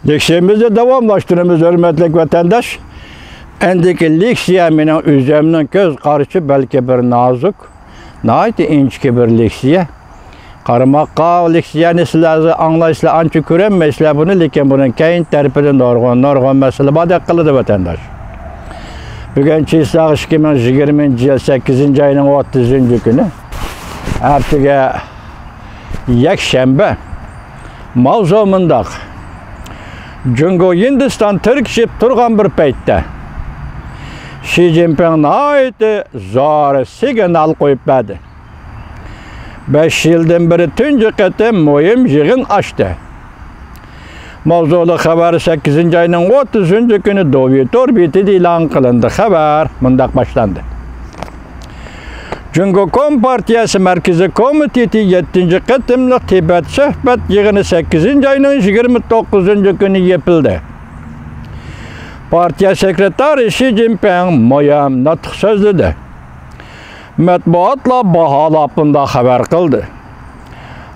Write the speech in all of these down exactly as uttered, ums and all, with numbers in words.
لېكسىيەمىزنى داۋاملاشتۇرىمىز، ھۆرمەتلىك ۋەتەنداش. ئەندىكى لېكسىيە مېنىڭ ئۆزۈمنىڭ كۆز قارىشى، بەلكى بىر نازۇك، ناھايىتى ئىنچىكە بىر لېكسىيە. قارىماققا لېكسىيەنى سىلەر ئاڭلايسىلەر، ئانچە كۆرەلمەيسىلەر بۇنى، لېكىن بۇنىڭ كەينى تەرىپىدە نۇرغۇن، نۇرغۇن مەسىلە بار، دىققەت قىلىدۇ ۋەتەنداش. بۈگۈن چىسلاق ئىككى مىڭ يىگىرمىنچى يىل سەككىزىنچى ئاينىڭ ئوتتۇزىنچى كۈنى، ئەتىگە يەكشەنبە. ماۋزۇ مۇنداق. جۇڭگو ھىندىستان تىركىشىپ تۇرغان بىر پەيتتە، شى جىنپىڭ ناھايىتى زور سىگنال قويۇپ بەردى. بەش يىلدىن بېرى تۇنجى قېتىم مۇھىم يىغىن ئاچتى. ماۋزۇلۇق خەۋەر سەككىزىنچى ئاينىڭ ئوتتۇزىنچى كۈنى دوۋى تور بېتىدە ئېلان قىلىندى. خەۋەر مۇنداق باشلاندى. جۇڭگو كومپارتىيەسى مەركىزىي كومىتېتى يەتتىنچى قېتىملىق تىبەت سۆھبەت يىغىنى سەككىزىنچى ئاينىڭ يىگىرمە توققۇزىنچى كۈنى يېپىلدى. پارتىيە سېكرېتارى شى جىنپىڭ مۇھىم نۇتۇق سۆزلىدى. مەتبۇئاتلار باھالاپ مۇنداق خەۋەر قىلدى.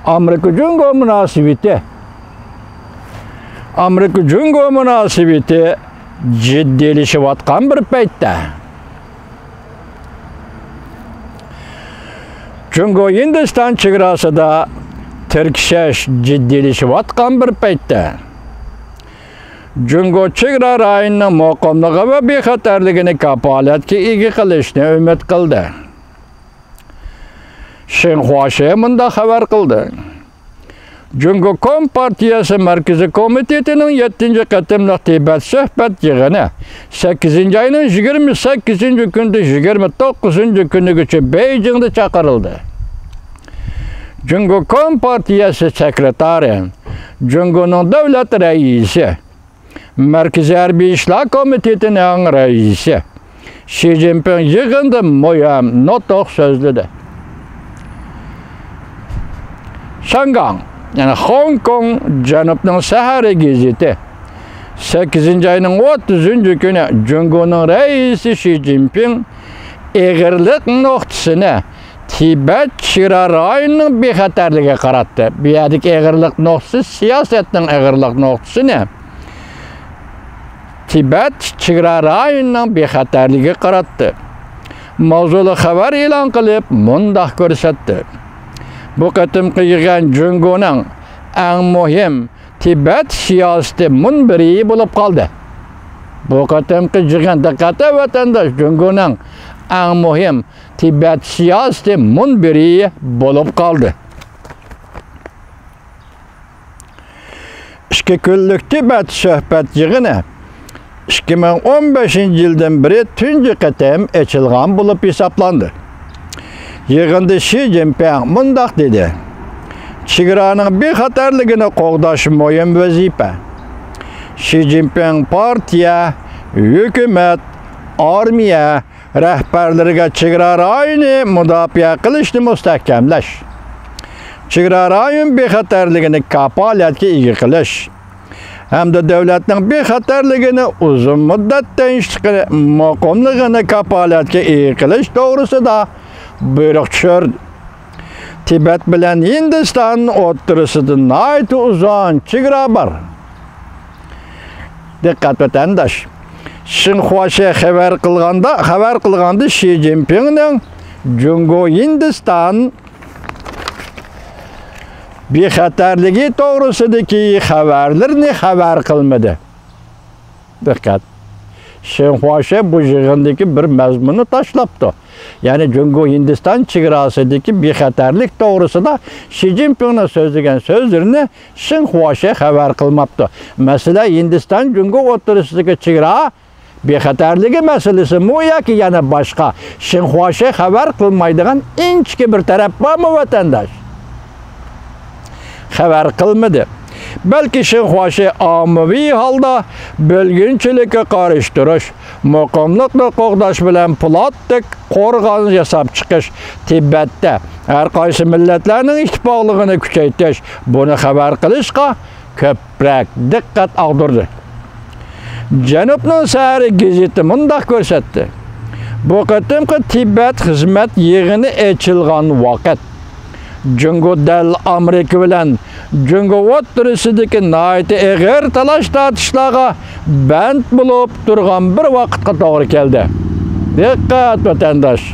ئامېرىكا جۇڭگو مۇناسىۋىتى، ئامېرىكا جۇڭگو مۇناسىۋىتى جىددىيلىشىۋاتقان بىر پەيتتە، جۇڭگو ھىندىستان چېگراسىدا تىركىشىش جىددىيلىشىۋاتقان بىر پەيتتە، جۇڭگو چېگرا رايونىنىڭ مۇقىملىقى ۋە بىخەتەرلىكىنى كاپالەتكە ئىگە قىلىشنى ئۈمىد قىلدى. شىنخۇاشې مۇنداق خەۋەر قىلدى. جۇڭگو كومپارتىيەسى مەركىزىي كومىتېتىنىڭ يەتتىنچى قېتىملىق تىبەت سۆھبەت يىغىنى سەككىزىنچى ئاينىڭ يىگىرمە سەككىزىنچى كۈنىدىن يىگىرمە توققۇزىنچى كۈنىگىچە بېيجىڭدا چاقىرىلدى. جۇڭگو كومپارتىيەسى سېكرېتارى، جۇڭگونىڭ دۆلەت رەئىسى، مەركىزىي ھەربىي ئىشلار كومىتېتىنىڭ رەئىسى شى جىنپىڭ يىغىندا مۇھىم نۇتۇق سۆزلىدى. شياڭگاڭ، يەنى خوڭكوڭ جەنۇبنىڭ سەھەرى گېزىتى سەككىزىنچى ئاينىڭ ئوتتۇزىنچى كۈنى جۇڭگونىڭ رەئىسى شى جىنپىڭ ئېغىرلىق نۇقتىسىنى تىبەت چېگرا رايونىنىڭ بىخەتەرلىكىگە قاراتتى. بۇ يەردىكى ئېغىرلىق نۇقتىسى سىياسەتنىڭ ئېغىرلىق نۇقتىسىنى تىبەت چېگرا رايونىنىڭ بىخەتەرلىكىگە قاراتتى. ماۋزۇلۇق خەۋەر ئېلان قىلىپ مۇنداق كۆرسەتتى. بۇ قېتىمقى يىغىن جۇڭگونىڭ ئەڭ مۇھىم تىبەت سىياسىتى مۇنبىرى بولۇپ قالدى. بۇ قېتىمقى يىغىن، دىققەت ۋەتەنداش، جۇڭگونىڭ ئەڭ مۇھىم تىبەت سىياسىتى مۇنبىرى بولۇپ قالدى. ئىككى كۈنلۈك تىبەت سۆھبەت يىغىنى ئىككى مىڭ ئون بەشىنچى يىلدىن بېرى تۇنجى قېتىم ئېچىلغان بولۇپ ھېسابلاندى. يىغىندا شى جىنپىڭ مۇنداق دېدى: «چېگرانىڭ بىخەتەرلىكىنى قوغداش مۇھىم ۋەزىپە. شى جىنپىڭ پارتىيە، ھۆكۈمەت، ئارمىيە رەھبەرلىرىگە چېگرا رايونى مۇداپىئە قىلىشنى مۇستەھكەملەش، چېگرا رايون بىخەتەرلىكىنى كاپالەتكە ئىگە قىلىش ھەمدە دۆلەتنىڭ بىخەتەرلىكىنى ئۇزۇن مۇددەت تىنچلىقى، مۇقىملىقىنى كاپالەتكە ئىگە قىلىش توغرىسىدا بۇيرۇق چۈشۈردى. تىبەت بىلەن ھىندىستان ئوتتۇرىسىدا ناھايىتى ئۇزۇن چېگرا بار.» دىققەت ۋەتەنداش! شىنخۇاشې خەۋەر قىلغاندا، خەۋەر قىلغاندا شى جىنپىڭنىڭ جۇڭگو ھىندىستان بىخەتەرلىكى توغرىسىدىكى خەۋەرلىرىنى خەۋەر قىلمىدى. دىققەت! شىنخۇاشې بۇ يىغىندىكى بىر مەزمۇننى تاشلاپتۇ. يەنى جۇڭگو ھىندىستان چېگراسىدىكى بىخەتەرلىك توغرىسىدا شى جىنپىڭنىڭ سۆزلىگەن سۆزلىرىنى شىنخۇاشې خەۋەر قىلماپتۇ. مەسىلەن، ھىندىستان جۇڭگو ئوتتۇرىسىدىكى چېگرا بىخەتەرلىكى مەسىلىسىمۇ ياكى يەنە باشقا شىنخۇاشې خەۋەر قىلمايدىغان ئىنچىكە بىر تەرەپ بارمۇ، ۋەتەنداش؟ خەۋەر قىلمىدى. بەلكى شىنخۇاشې ئاممىۋى ھالدا بۆلگۈنچىلىككە قارشى تۇرۇش، مۇقىملىقنى قوغداش بىلەن پولاتتەك قورغان ياساپ چىقىش، تىبەتتە ھەر قايسى مىللەتلەرنىڭ ئىتتىپاقلىقىنى كۈچەيتىش، بۇنى خەۋەر قىلىشقا كۆپرەك دىققەت ئاغدۇردى. جەنۇبنىڭ سەھەرى گېزىتى مۇنداق كۆرسەتتى: «بۇ قېتىمقى تىبەت خىزمەت يىغىنى ئېچىلغان ۋاقىت جۇڭگو دەل ئامېرىكا بىلەن جۇڭگو ئوتتۇرىسىدىكى ناھايىتى ئېغىر تالاش-تارتىشلارغا بەند بولۇپ تۇرغان بىر ۋاقىتقا توغرا كەلدى. دىققەت، ۋەتەنداش!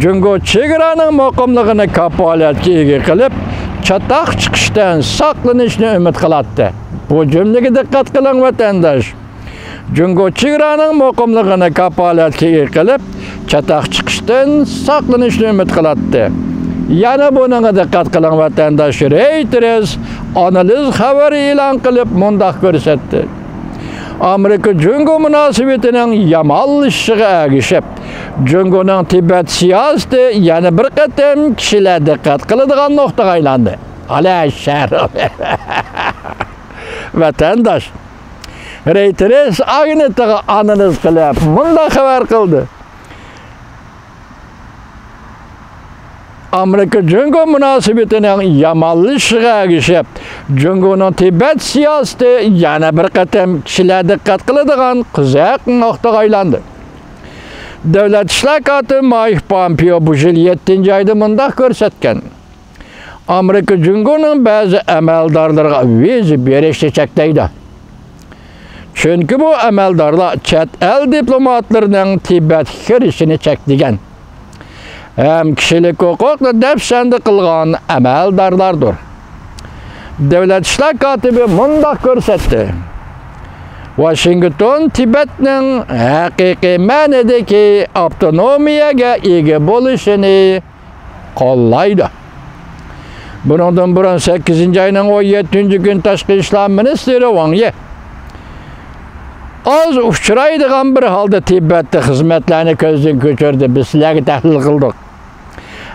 جۇڭگو چېگرانىڭ مۇقىملىقىنى كاپالەتكە ئىگە قىلىپ، چاتاق چىقىشتىن ساقلىنىشنى ئۈمىد قىلاتتى. بۇ جۈملىگە دىققەت قىلىڭ، ۋەتەنداش! جۇڭگو چېگرانىڭ مۇقىملىقىنى كاپالەتكە ئىگە قىلىپ، چاتاق چىقىشتىن ساقلىنىشنى ئۈمىد قىلاتتى. يەنە بۇنىڭغا دىققەت قىلىڭ، ۋەتەنداش! رېيتېرس ئانالىز خەۋىرى ئېلان قىلىپ مۇنداق كۆرسەتتى: ئامېرىكا جۇڭگو مۇناسىۋىتىنىڭ يامانلىشىشىغا ئەگىشىپ، جۇڭگونىڭ تىبەت سىياسىتى يەنە بىر قېتىم كىشىلەر دىققەت قىلىدىغان نۇقتىغا ئايلاندى. ئالە شەر! ۋەتەنداش! رېيتېرس ئاگېنتلىقى ئانالىز قىلىپ مۇنداق خەۋەر قىلدى: ئامېرىكا جۇڭگو مۇناسىۋىتىنىڭ يامانلىشىشىغا ئەگىشىپ، جۇڭگونىڭ تىبەت سىياسىتى يەنە بىر قېتىم كىشىلەر دىققەت قىلىدىغان قىزىق نۇقتىغا ئايلاندى. دۆلەت ئىشلار كاتىپى مايك پومپېئو بۇ يىل يەتتىنچى ئايدا مۇنداق كۆرسەتكەن: ئامېرىكا جۇڭگونىڭ بەزى ئەمەلدارلىرىغا ۋىزا بېرىشنى چەكلەيدۇ. چۈنكى بۇ ئەمەلدارلار چەت ئەل دىپلوماتلىرىنىڭ تىبەتكە كىرىشىنى چەكلىگەن ھەم كىشىلىك ھوقۇقنى دەپسەندە قىلغان ئەمەلدارلاردۇر. دۆلەت ئىشلار كاتىپى مۇنداق كۆرسەتتى: ۋاشىنگتون تىبەتنىڭ ھەقىقىي مەنىدىكى ئاپتونومىيەگە ئىگە بولۇشىنى قوللايدۇ. بۇنىڭدىن بۇرۇن سەككىزىنچى ئاينىڭ ئون يەتتىنچى كۈنى تاشقى ئىشلار مىنىستىرى ۋاڭ يى ئاز ئۇچرايدىغان بىر ھالدا تىبەتتە خىزمەتلەرنى كۆزدىن كەچۈردى. بىز سىلەرگە تەھلىل قىلدۇق.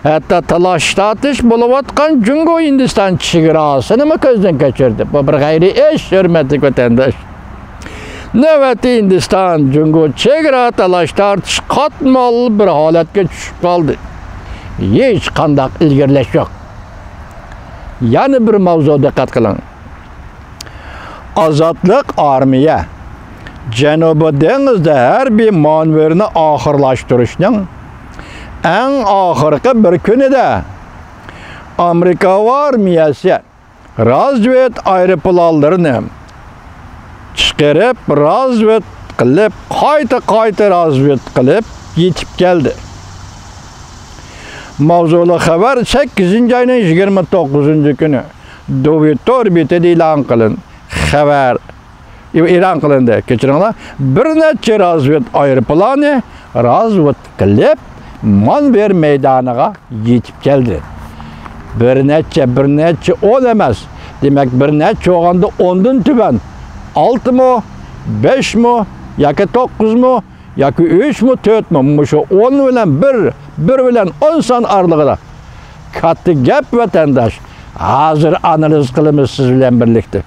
ھەتتا تالاش-تارتىش بولۇۋاتقان جۇڭگو-ھىندىستان چېگراسىنىمۇ كۆزدىن كەچۈردى. بۇ بىر غەيرىي ئىش، ھۆرمەتلىك ۋەتەنداش. نۆۋەتتە ھىندىستان جۇڭگو چېگرا تالاش-تارتىش قاتمال بىر ھالەتكە چۈشۈپ قالدى. ھېچقانداق ئىلگىرىلەش يوق. يەنە بىر ماۋزۇغا دىققەت قىلىڭ. ئازادلىق ئارمىيە جەنۇبىي دېڭىزدا ھەربىي مانېۋىرنى ئاخىرلاشتۇرۇشنىڭ ئەڭ ئاخىرقى بىر كۈنىدە ئامېرىكا ھاۋا ئارمىيەسى رازۋېد ئايروپىلانلىرىنى چىقىرىپ، رازۋېد قىلىپ، قايتا، قايتا رازۋېد قىلىپ يېتىپ كەلدى. ماۋزۇلۇق خەۋەر سەككىزىنچى ئاينىڭ يىگىرمە توققۇزىنچى كۈنى دوۋى تور بېتىدە ئېلان قىلىندى. خەۋەر ئېلان قىلىندى، كەچۈرۈڭلار. بىر نەچچە رازۋېد ئايروپىلانى رازۋېد قىلىپ، مانېۋىر مەيدانىغا يېتىپ كەلدى. بىر نەچچە، بىر نەچچە، ئون ئەمەس. دېمەك، بىر نەچچە بولغاندا ئوندىن تۆۋەن. ئالتىمۇ، بەشمۇ ياكى توققۇزمۇ ياكى ئۈچمۇ، تۆتمۇ؟ مۇشۇ ئون بىلەن بىر، بىر بىلەن ئون سان ئارىلىقىدا. كاتتا گەپ، ۋەتەنداش. ھازىر ئانالىز قىلىمىز سىز بىلەن بىرلىكتە.